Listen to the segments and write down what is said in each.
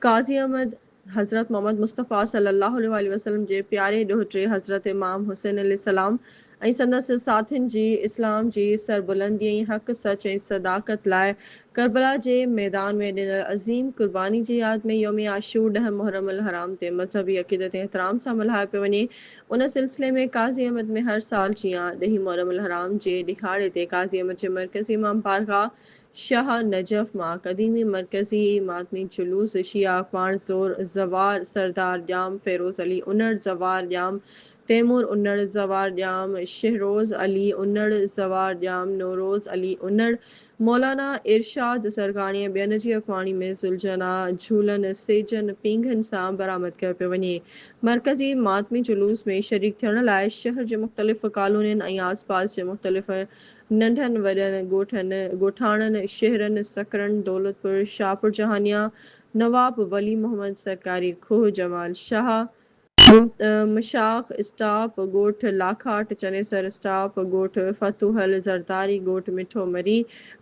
قاضي احمد، حضرت محمد مصطفيٰ صلي الله عليه واٰله وسلم جي پياري ڏوهٽي حضرت امام حسين عليه السلام ۽ سندس ساٿين جي اسلام جي سربلندي ۽ حق سچ ۽ صداقت لاء ڪربلا جي ميدان ۾ ڏنل عظيم قرباني جي ياد ۾ يوم عاشور ڏهه محرم الحرام تي مذهبي عقيدت ۽ احترام سان ملهايو پيو وڃي. ان سلسلي ۾ قاضي احمد ۾ هر سال جيان ڏهين محرم الحرام جي ڏهاڙي تي قاضي احمد جي مرڪزي امام بارگاهه شاهه نجف مان قديمي مرڪزي ماتمي جلوس شيعه اڳواڻ زور زوار سردار ڄام فيروز علي انڙ، زوار ڄام تيمور انڙ، زوار ڄام شهروز علي انڙ، زوار ڄام نوروز علي انڙ، مولانا ارشاد سرگاڻي ۽ ٻين جي اڳواڻي ۾ ذوالجناح جهولن سيجن پينگهن سان برآمد ڪيو پيو وڃي. مرڪزي ماتمي جلوس ۾ شريڪ ٿيڻ لاء شهر جي مختلف ڪالونين ۽ آس پاس جي مختلف ننڍن وڏن ڳوٺن، ڳوٺاڻن، شهرن، سڪرنڊ، دولتپور، شاهپور جهانيان، نواب ولي محمد، سرڪاري کوهه، جمال شاهه، مشاخ اسٽاپ، ڳوٺ لاکاٽ، چنيسر اسٽاپ، ڳوٺ فتوحل زرداري، ڳوٺ مٺو مري،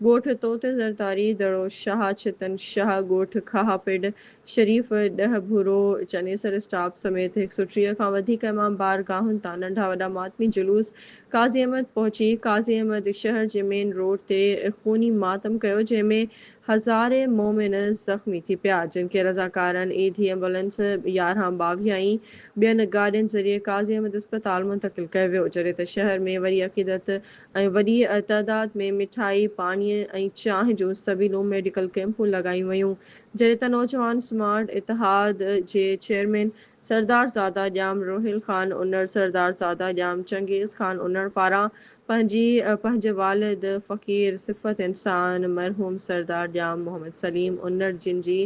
ڳوٺ طوطي زرداري، دڙو شاهه، ڇتن شاهه، ڳوٺ کاهه پڊ شريف، ڏهه ڀورو، چنيسر اسٽاپ سميت هڪ سؤ 30 کان وڌيڪ امام بارگاهن تان ننڍا وڏا ماتمي جلوس قاضي احمد پهچي قاضي احمد شهر جي مين روڊ تي خوني ماتم ڪيو جنهن ۾ هزارين مومن زخمي ٿي پيا جن کي رضاڪارن ايڌي ايمبولينس 11 22 ۽ ٻين گاڏين ذريعي قاضي احمد اسپتال منتقل ڪيو ويو جڏهن ته شهر ۾ وري عقيدت ۽ وڏي تعداد ۾ مٺائي پاڻي ۽ چانهه جون سبيلون ميڊيڪل ڪئمپون لڳايون ويون جڏهن ته نوجوان سمارٽ اتحاد جي چيئرمين سردار زاده ڄام روحيل خان انڙ، سردار زاده ڄام چنگيز خان انڙ پاران پنهنجي پنهنجي والد فقير صفت انسان مرحوم سردار ڄام محمد سليم انڙ جن جي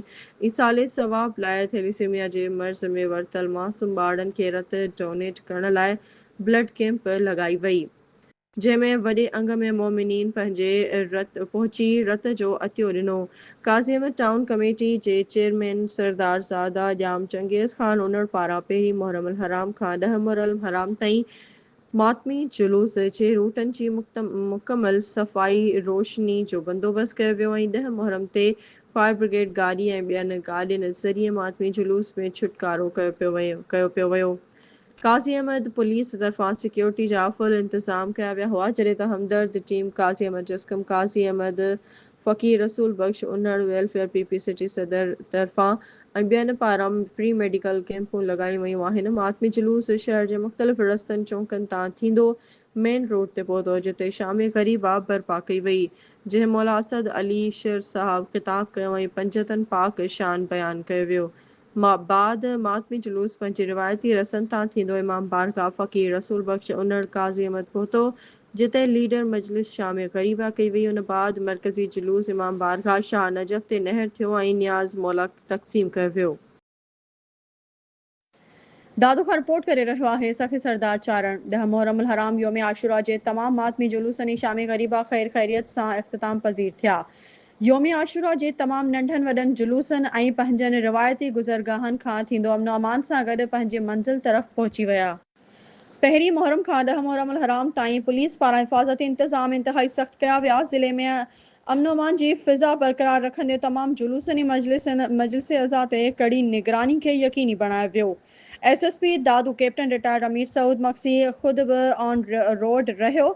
ايصال ثواب لاء ٿيليسيميا جي مرض ۾ ورتل معصوم ٻارڙن کي رت ڊونيٽ ڪرڻ لاء بلڊ ڪيمپ لڳائي وئي. جنهن ۾ وڏي انگ ۾ مؤمنين پنهنجي رت پهچي رت جو عطيو ڏنو. قاضي احمد ٽائون ڪميٽي جي چيئرمين سردار زاده ڄام چنگيز خان انڙ پاران پهرين محرم الحرام کان ڏهه محرم الحرام تائين ماتمي جلوس جي روٽن جي مڪمل صفائي روشني جو بندوبست ڪيو ويو ۽ ڏهه محرم تي فائر برگيڊ گاڏي ۽ ٻين گاڏين ذريعي ماتمي جلوس ۾ ڇوٽڪارو ڪيو پيو ويو. قاضي احمد پوليس طرفان سيڪيورٽي جا فل انتظام ڪيا ويا هئا جڏهن ته Hamdard team Qazi Ahmed JSQM Qazi Ahmed Faqir Rasool Bakhsh Anar welfare PP پي سٽي صدر طرفان ۽ ٻين پاران فري ميڊيڪل ڪئمپون لڳايون ويون آهن ماتمي جلوس شهر جي مختلف رستن چونڪن تان ٿيندو مين روڊ تي پهتو جتي شام غريبا برپا ڪئي وئي جنهن مولا اسد علي شر صاحب خطاب ڪيو ۽ پنجتن پاڪ شان بيان ڪيو ويو بعد ماتمي جلوس پنهنجي روايتي رسن تان ٿيندو امام بارگاهه فقير رسول بخش انڙ قاضي احمد پهتو، جتي ليڊر مجلس شام غريبه ڪئي وئي، ان بعد مرڪزي جلوس امام بارگاهه شاهه نجف تي نهر ٿيو ۽ نياز مولا تقسيم ڪيو ويو. دادو کان رپورٽ ڪري رهيو آهي سخي سردار چارڻ. ڏهه محرم الحرام يوم عاشورا جي تمام ماتمي جلوسن ۽ شام غريبه خير خيريت سان اختتام پذير ٿيا. يوم عاشورا جي تمام ننڍن وڏن جلوسن ۽ پنهنجن روايتي گذرگاهن کان ٿيندو امن و امان سان گڏ پنهنجي منزل طرف پهچي ويا. پهرين محرم کان ڏهه محرم الحرام تائين پوليس پاران حفاظتي انتظام انتهائي سخت ڪيا ويا، ضلعي ۾ امن و امان جي فضا برقرار رکندي تمام جلوسن ۽ مجلسن مجلس عزا تي ڪڙي نگراني کي يقيني بڻايو ويو. S S P Dadu captain retired Amir Saud Magsi خود به آن روڊ رهيو،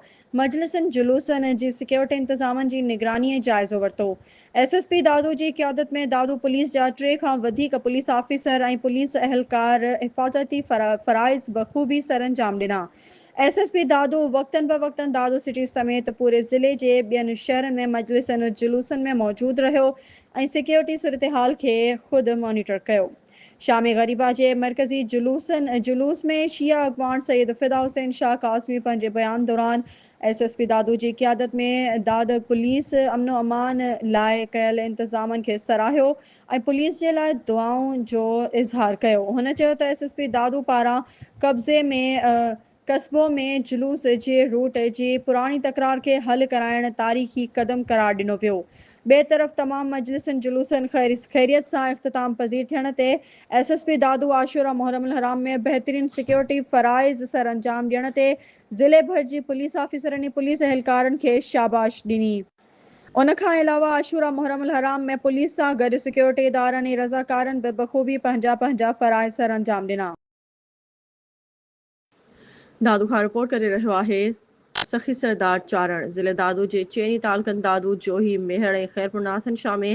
مجلسن، جلوسن جي سيڪيورٽي انتظامن جي نگراني ۽ جائزو ورتو. ايس ايس پي دادو جي قيادت ۾ دادو پوليس جا ٽي کان وڌيڪ پوليس آفيسر ۽ پوليس اهلڪار حفاظتي فرائض بخوبي سرانجام ڏنا. ايس ايس پي دادو وقتن بوقتن دادو سٽي سميت پوري ضلعي جي ٻين شهرن ۾ مجلسن، جلوسن ۾ موجود رهيو ۽ سيڪيورٽي صورتحال کي خود مانيٽر ڪيو. شام غريبه جي مرڪزي جلوسن جلوس ۾ شيعه اڳواڻ سيد فدا حسين شاهه ڪاظمي پنهنجي بيان دوران ايس ايس پي دادو جي قيادت ۾ داد پوليس امن و امان لاء ڪيل انتظامن کي ساراهيو ۽ پوليس جي لاء دعائن جو اظهار ڪيو هن چيو ته ايس ايس پي دادو پاران قبضي ۾ قصبو ۾ جلوس جي روٽ جي پراڻي تڪرار کي حل ڪرائڻ تاريخي قدم قرار ڏنو ويو. ٻئي طرف تمام مجلسن جلوسن خيريت سان اختتام پذير ٿيڻ تي ايس ايس پي دادو عاشورا محرم الحرام ۾ بهترين سيڪيورٽي فرائض سرانجام ڏيڻ تي ضلعي ڀر جي پوليس آفيسرن ۽ پوليس اهلڪارن کي شاباش ڏني. ان کان علاوه عاشورا محرم الحرام ۾ پوليس سان گڏ سيڪيورٽي ادارن ۽ رضاڪارن به بخوبي پنهنجا پنهنجا فرائض سرانجام ڏنا. دادو کان رپورٽ ڪري رهيو آهي سخي سردار چارڻ ضلعي دادو جي چئني تعلقن دادو، جوهي، ميهڙ ۽ خيرپور ناٿن شاهه ۾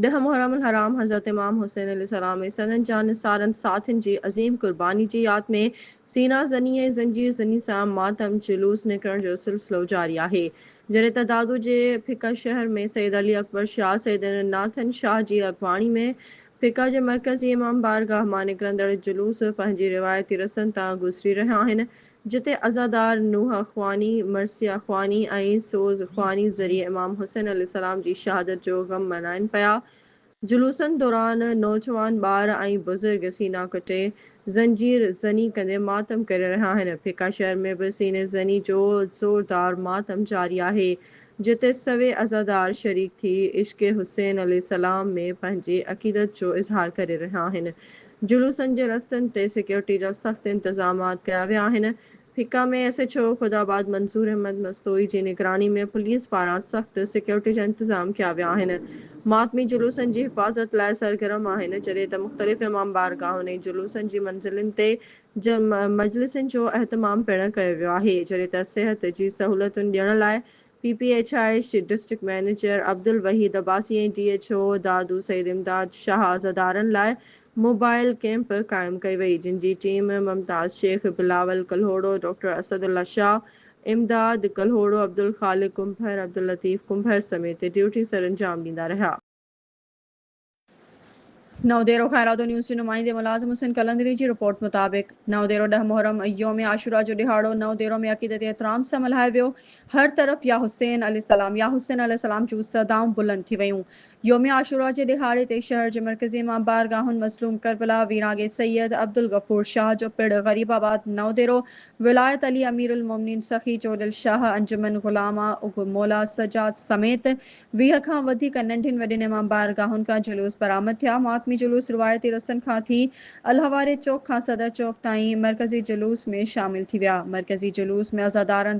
ڏهه محرم الحرام حضرت امام حسين عليه السلام ۽ سندن جانثارن ساٿين جي عظيم قرباني جي ياد ۾ سينا زني ۽ زنجير زني سان ماتم جلوس نڪرڻ جو سلسلو جاري آهي جڏهن ته دادو جي ڦڪا شهر ۾ سيد علي اڪبر شاهه سيد ناٿن شاهه جي اڳواڻي ۾ ڦڪا جي مرڪزي امام بارگاهه مان نڪرندڙ جلوس پنهنجي روايتي رستن تان گذري رهيا آهن، جتي عزادار نوحه خواني، مرثيه خواني ۽ سوز خواني ذريعي امام حسين عليه السلام جي شهادت جو غم منائين پيا. جلوسن دوران نوجوان، ٻار ۽ بزرگ سينا ڪٽي زنجير زني ڪندي ماتم ڪري رهيا آهن. ڦڪا شهر ۾ به سيني زني جو زوردار ماتم جاري آهي، جتي سوين عزادار شريڪ ٿي عشق حسين عليه السلام ۾ پنهنجي عقيدت جو اظهار ڪري رهيا آهن. جلوسن جي رستن تي سيڪيورٽي جا سخت انتظامات ڪيا ويا آهن. ڦڪا ۾ S H O Khudabad Manzoor Ahmed Mastoi جي نگراني ۾ پوليس پاران سخت سيڪيورٽي جا انتظام ڪيا ويا آهن. ماتمي جلوسن جي حفاظت لاء سرگرم آهن جڏهن ته مختلف امام بارگاهن ۽ جلوسن جي منزلن تي مجلسن جو اهتمام پڻ ڪيو ويو آهي جڏهن ته صحت جي سهولتن ڏيڻ لاء P P H I district manager Abdul Waheed Abbasi ۽ D H O Dadu Syed Imdad Shah عزادارن لاء موبائل ڪئمپ قائم ڪئي وئي جن جي ٽيم ممتاز شيخ، بلاول ڪلهوڙو، ڊاڪٽر اسد الله شاهه، امداد ڪلهوڙو، عبدالخالق ڪنڀر، عبداللطيف ڪنڀر سميت ڊيوٽي سرانجام ڏيندا رهيا. نئون ديرو کان ارادو نيوز جي نمائندي ملازم حسين قلندري جي رپورٽ مطابق نئون ديرو ڏهه محرم يوم عاشورا جو ڏهاڙو نئون ديرو ۾ عقيدتي احترام سان ملهايو ويو هر طرف يا حسين عليه السلام يا حسين عليه السلام جون صدائون بلند ٿي ويون يوم عاشورا جي ڏهاڙي تي شهر جي مرڪزي امام بارگاهن مظلوم ڪربلا ويرانگي سيد عبدالغفور شاهه جو پڙ غريب آباد نئون ديرو ولايت علي امير المومنين سخي چوڏل شاهه انجمن غلام مولا سجاد سميت 20 کان وڌيڪ ننڍين وڏين امام بارگاهن کان جلوس برآمد ٿيا. ماتمي جلوس روايتي رستن کان ٿي الهه واري چوڪ کان صدر چوڪ تائين مرڪزي جلوس ۾ شامل ٿي ويا. مرڪزي جلوس ۾ عزادارن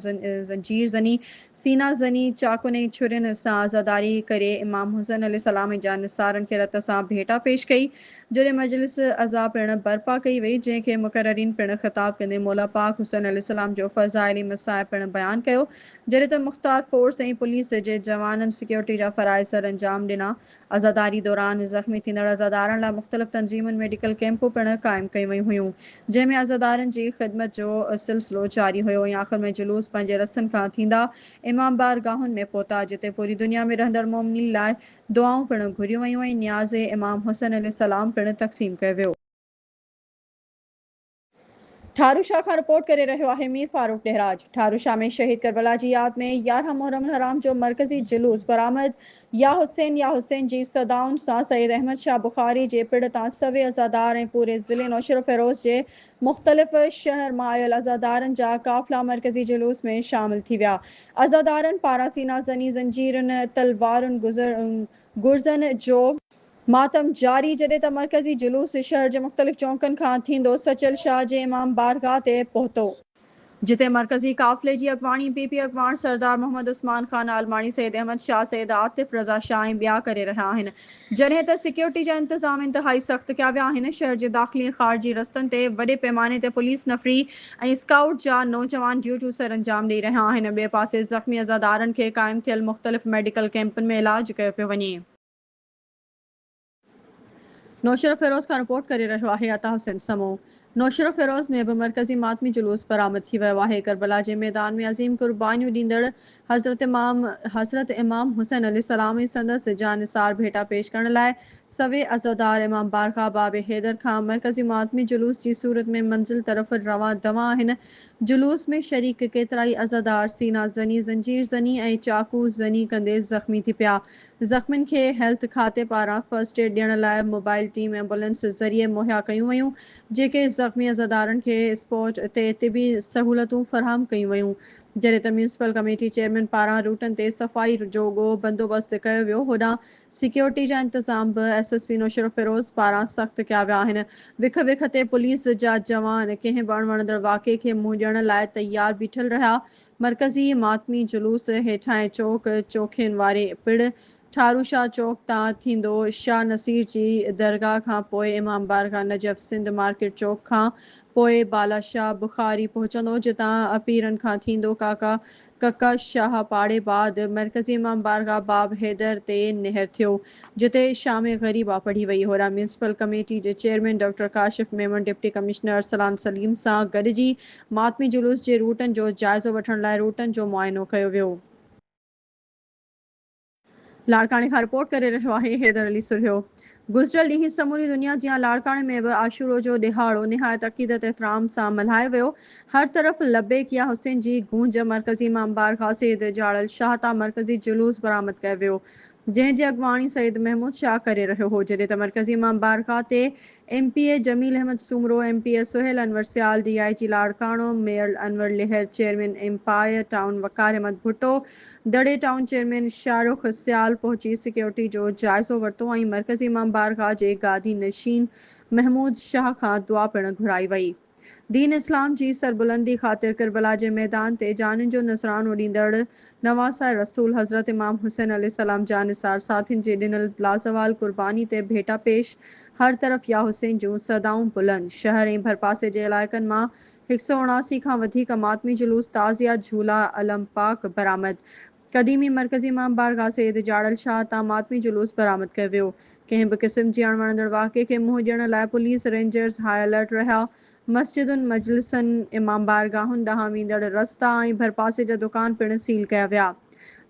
زنجير زني، سينا زني، چاقن ۽ ڇرين سان عزاداري ڪري امام حسين عليه السلام ۽ جانثارن کي رت سان ڀيٽا پيش ڪئي. جڏهن مجلس عزا پڻ برپا ڪئي وئي، جنهن کي مقررين پڻ خطاب ڪندي مولا پاڪ حسين عليه السلام جو فضائل ۽ مصائب پڻ بيان ڪيو. جڏهن ته مختار فورس ۽ پوليس جي جوانن سيڪيورٽي جا فرائض سرانجام ڏنا. عزاداري دوران زخمي ٿيندڙ عزادارن لاء مختلف تنظيمن ميڊيڪل ڪئمپون پڻ قائم ڪيون ويون هيون، جنهن ۾ عزادارن جي خدمت جو سلسلو جاري هيو ۽ آخر ۾ جلوس پنهنجي رستن کان ٿيندا امام بارگاهن ۾ پهتا، جتي پوري دنيا ۾ رهندڙ مومنين لاء دعائون پڻ گهريون ويون ۽ نياز امام حسين عليه السلام پڻ تقسيم ڪيو ويو. ٺاروشاه کان رپورٽ ڪري رهيو آهي مير فاروق ڏهراج ٺاروشاه ۾ شهيد ڪربلا جي ياد ۾ 11 محرم الحرام جو مرڪزي جلوس برآمد يا حسين يا حسين جي صدائن سان سيد احمد شاهه بخاري جي پڙ تان سوين عزادار ۽ پوري ضلعي نوشهروفيروز جي مختلف شهر مان آيل عزادارن جا قافلا مرڪزي جلوس ۾ شامل ٿي ويا عزادارن پاران سينا زني زنجيرن تلوارن گرزن جو ماتم جاري، جڏهن ته مرڪزي جلوس شهر جي مختلف چونڪن کان ٿيندو سچل شاهه جي امام بارگاهه تي پهتو، جتي مرڪزي قافلي جي اڳواڻي پي پي اڳواڻ سردار محمد عثمان خان عالماڻي، سيد احمد شاهه، سيد عاطف رضا شاهه ۽ ٻيا ڪري رهيا آهن، جڏهن ته سيڪيورٽي جا انتظام انتهائي سخت ڪيا ويا آهن، شهر جي داخلي ۽ خارجي رستن تي وڏي پيماني تي پوليس نفري ۽ اسڪائوٽ جا نوجوان ڊيوٽيون سرانجام ڏئي رهيا آهن، ٻئي پاسي زخمي عزادارن کي قائم ٿيل مختلف ميڊيڪل ڪئمپن ۾ علاج ڪيو پيو وڃي. نوشهروفيروز کان رپورٽ ڪري رهيو آهي عطا حسين سمون نوشهروفيروز ۾ به مرڪزي ماتمي جلوس برآمد ٿي ويو آهي ڪربلا جي ميدان ۾ عظيم قربانيون ڏيندڙ حضرت امام حضرت امام حسين عليه السلام ۽ سندس جانثار ڀيٽا پيش ڪرڻ لاء سوين عزادار امام بارگاهه باب حيدر کان مرڪزي ماتمي جلوس جي صورت ۾ منزل طرف روان دوان آهن جلوس ۾ شريڪ ڪيترائي عزادار سينا زني زنجير زني ۽ چاقو زني ڪندي زخمي ٿي پيا زخمين کي هيلٿ کاتي پاران فرسٽ ايڊ ڏيڻ لاء موبائل ٽيم ايمبولينس ذريعي مهيا ڪيون ويون، جيڪي زخمي عزادارن کي اسپاٽ تي طبي سهولتون فراهم ڪيون ويون، جڏهن ته ميونسپل ڪميٽي چيئرمين پاران روٽن تي صفائي جوڳو بندوبست ڪيو ويو، هوڏانهن سيڪيورٽي جا انتظام به ايس ايس پي نوشهروفيروز پاران سخت ڪيا ويا آهن، وک وک تي پوليس جا جوان ڪنهن به اڻوڻندڙ واقعي کي منهن ڏيڻ لاء تيار بيٺل رهيا، مرڪزي ماتمي جلوس هيٺائين چوڪ چوکين واري پڙ ٺارو شاهه چوڪ تان ٿيندو شاهه نصير جي درگاهه کان پوء امام بارگاهه نجف سنڌ مارڪيٽ چوڪ کان پوء بالا شاهه بخاري پهچندو جتان پيرن کان ٿيندو ڪاڪا ڪڪا شاهه پاڙي بعد مرڪزي امام بارگاهه باب حيدر تي نهر ٿيو جتي شام غريبا پڙهي وئي هوڏانهن ميونسپل ڪميٽي جي chairman doctor Kashif Memon deputy commissioner Arsalan Saleem سان گڏجي ماتمي جلوس جي روٽن جو جائزو وٺڻ لاء روٽن جو معائنو ڪيو ويو. لاڙڪاڻي کان رپورٽ ڪري رهيو آهي حيدر علي سرهيو گذريل ڏينهن سموري دنيا جيان لاڙڪاڻي ۾ به عاشورو جو ڏهاڙو نهايت عقيدت احترام سان ملهايو ويو هر طرف لبيڪ يا حسين جي گونج مرڪزي امام بارگاهه سيد جاڙل شاهه تان مرڪزي جلوس برآمد ڪيو ويو جنهن جي اڳواڻي سيد محمود شاهه ڪري رهيو هو جڏهن ته مرڪزي امام بارگاهه تي M P A Jamil Ahmed Soomro, M P A Sohail Anwar Sial, D I G Larkana Mayor Anwar Lehar, chairman Empire Town Waqar Ahmed Bhutto, Daro town chairman Shahrukh Sial پهچي سيڪيورٽي جو جائزو ورتو ۽ مرڪزي امام بارگاهه جي گادي نشين محمود شاهه کان دعا پڻ گهرائي وئي. دين اسلام جي سربلندي خاطر ڪربلا جي ميدان تي جانين جو نذرانو ڏيندڙ نواسه رسول حضرت امام حسين عليه السلام جانثار ساٿين جي ڏنل لازوال قرباني تي ڀيٽا پيش، هر طرف يا حسين جون صدائون بلند، شهر ۽ ڀرپاسي جي علائقن مان هڪ سئو 79 کان وڌيڪ ماتمي جلوس، تعزيه، جهولا، علم پاڪ برآمد. قديمي مرڪزي امام بارگاهه سيد جاڙل شاهه تان ماتمي جلوس برآمد ڪيو ويو. ڪنهن به قسم جي اڻوڻندڙ واقعي کي منهن ڏيڻ لاء پوليس، رينجرز هاء الرٽ رهيا. مسجدن، مجلسن، امام بارگاهن ڏانهن ويندڙ رستا ۽ ڀرپاسي جا دڪان پڻ سيل ڪيا ويا.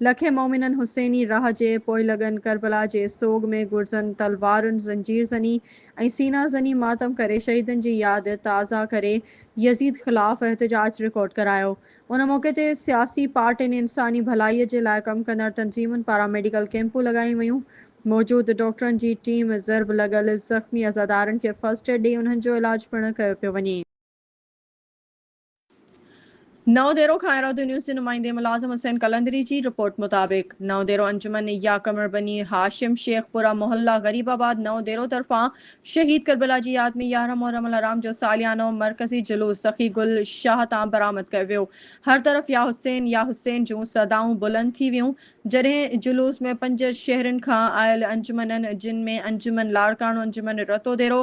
لکين مومنن حسيني راهه جي پوئلڳن ڪربلا جي سوڳ ۾ گرزن، تلوارن، زنجير زني ۽ سينا زني ماتم ڪري شهيدن جي ياد تازه ڪري يزيد خلاف احتجاج رڪارڊ ڪرايو. ان موقعي تي سياسي پارٽين، انساني ڀلائي جي لاء ڪم ڪندڙ تنظيمن پاران ميڊيڪل ڪئمپون لڳايون ويون، موجود ڊاڪٽرن جي ٽيم ضرب لڳل زخمي عزادارن کي فرسٽ ايڊ ڏئي انهن جو علاج پڻ ڪيو پيو وڃي. نئون ديرو کان ارادو نيوز جي نمائندي ملازم حسين قلندري جي رپورٽ مطابق نئون ديرو انجمن يا قمر بني هاشم شيخ پورا محله غريب آباد نئون ديرو طرفان شهيد ڪربلا جي ياد ۾ 11 محرم الحرام جو ساليانو مرڪزي جلوس سخي گل شاهه تان برآمد ڪيو ويو. هر طرف يا حسين يا حسين جون صدائون بلند ٿي ويون. جڏهن جلوس ۾ پنج شهرن کان آيل انجمنن جن ۾ انجمن لاڙڪاڻو، انجمن رتوديرو،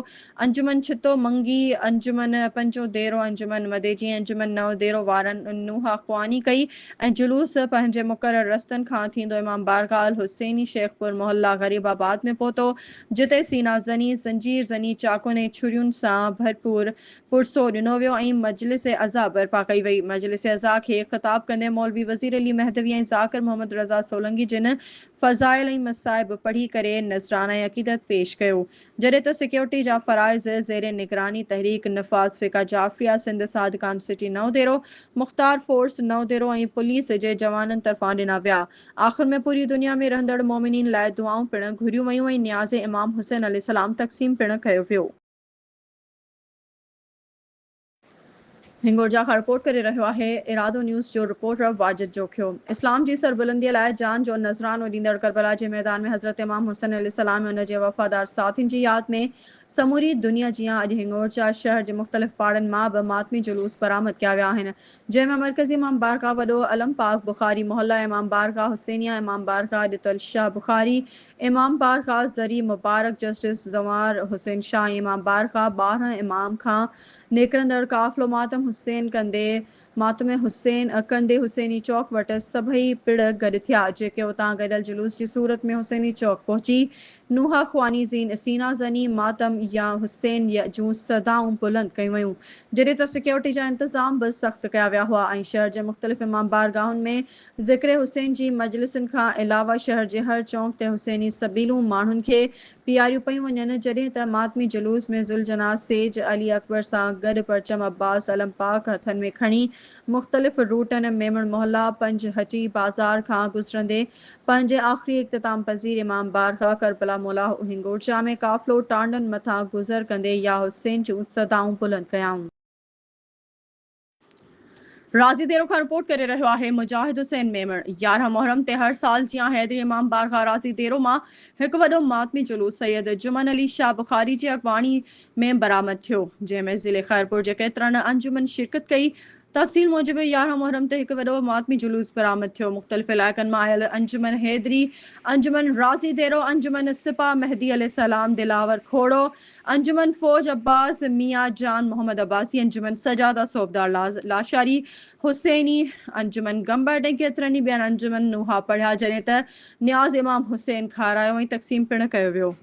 انجمن ڇتو منگي، انجمن پنجو ديرو، انجمن مديجي ۽ انجمن نئون ديرو وارن نوحه خواني ڪئي ۽ جلوس پنهنجي مقرر رستن کان ٿيندو امام بارگاهه الحسيني شيخپور محله غريب آباد ۾ پهتو. جتي سينا زني، زنجير زني، چاقون ۽ ڇرين سان ڀرپور پرسو ڏنو ويو ۽ مجلس عزا برپا ڪئي وئي. مجلس عزا کي خطاب ڪندي مولوي وزير علي مهدوي ۽ ذاڪر محمد رضا سولنگي جن فضائل ۽ مصائب پڙهي ڪري نذرانه عقيدت پيش ڪيو. جڏهن ته سيڪيورٽي جا فرائض زير نگراني تحريڪ نفاذ فقه جعفريه سنڌ صادقان سٽي نئون ديرو، مختار فورس نئون ديرو ۽ پوليس جي جوانن طرفان ڏنا ويا. آخر ۾ پوري دنيا ۾ رهندڙ مؤمنين لاء دعائون پڻ گهريون ويون ۽ نياز امام حسين عليه السلام تقسيم پڻ ڪيو ويو. هنگورجا کان رپورٽ ڪري رهيو آهي ارادو نيوز جو رپورٽر واجد جوکيو. اسلام جي سربلندي لاء جان جو نذرانو ڏيندڙ ڪربلا جي ميدان ۾ حضرت امام حسين عليه السلام ۽ ان جي وفادار ساٿين جي ياد ۾ سموري دنيا جيان اڄ هنگورجا شهر جي مختلف پاڙن مان به ماتمي جلوس برآمد ڪيا ويا آهن جنهن ۾ مرڪزي امام بارگاهه وڏو علم پاڪ بخاري محله امام بارگاهه حسينيه امام بارگاهه ڏتل شاهه بخاري امام بارگاهه ذري مبارڪ جسٽس زنوار حسين شاهه ۽ امام بارگاهه 12 امام کان نڪرندڙ قافلو ماتم حسين ڪندي ماتم حسين ڪندي حسيني چوڪ وٽ سڀئي پڙ گڏ ٿيا جيڪي اتان گڏيل جلوس جي صورت ۾ حسيني چوڪ پهچي نوحه خواني زين سينا زني ماتم يا حسين جون صدائون بلند ڪيون ويون، جڏهن ته سيڪيورٽي جا انتظام به سخت ڪيا ويا هئا ۽ شهر جي مختلف امام بارگاهن ۾ ذڪر حسين جي مجلسن کان علاوه شهر جي هر چونڪ تي حسيني سبيلون ماڻهن کي پياريون پيون وڃن، جڏهن ته ماتمي جلوس ۾ ذوالجناح سيج علي اڪبر سان گڏ پرچم عباس علم پاڪ هٿن ۾ کڻي مختلف روٽن ميمڻ محلا، پنج هٽي بازار کان گذرندي پنهنجي آخري اختتام پذير امام بارگاهه ڪربلا مولا هنگورجا ۾ قافلو ٽانڊن مٿان گذر ڪندي يا حسين جون صدائون بلند ڪيائون. راضي ديرو کان رپورٽ ڪري رهيو آهي مجاهد حسين ميمڻ. 11 محرم تي هر سال جيان حيدري امام بارگاهه راضي ديرو مان هڪ وڏو ماتمي جلوس سيد جمن علي شاهه بخاري جي اڳواڻي ۾ برآمد ٿيو، جنهن ۾ ضلعي خيرپور جي ڪيترن انجمن شرڪت ڪئي. تفصيل موجب 11 محرم تي هڪ وڏو ماتمي جلوس برآمد ٿيو، مختلف علائقن مان آيل انجمن حيدري، انجمن راضي ديرو، انجمن سپاهه مهدي عليه السلام دلاور کوڙو، انجمن فوج عباس، ميان جان محمد عباسي، انجمن سجاده صوبدار لاشاري، حسيني، انجمن گمبٽ ۽ ڪيترن ئي ٻين انجمن نوحا پڙهيا، جڏهن ته نياز امام حسين کارايو ۽ تقسيم پڻ ڪيو ويو.